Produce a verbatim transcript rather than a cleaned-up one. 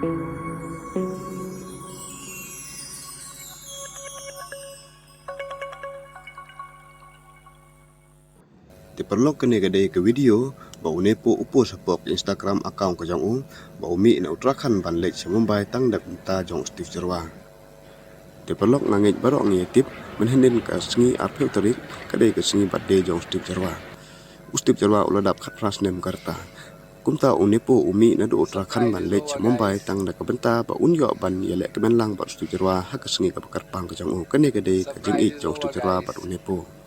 Te paralok, kane ka dei ka video ba u Nepo u post hapoh Instagram account ka jong u, ba u mih na Uttarakhand ban leit sha Mumbai tang da ka bynta jong u Steve Jyrwa. Te paralok, nga ngeit baroh ngi ïa tip, mynhynnin ka sngi arphew tarik ka dei ka sngi birthday jong u Steve Jyrwa. U Steve Jyrwa u la dap khatphra snem ka rta. Kumta u Nepo u mih naduh Uttarakhand ban leit sha Mumbai tang da ka bynta ba un ïoh ban ïaleh kmen lang bad u Steve Jyrwa ha ka sngi kaba kyrpang ka jong u. Kane ka dei ka jingïeit jong u Steve Jyrwa bad u Nepo.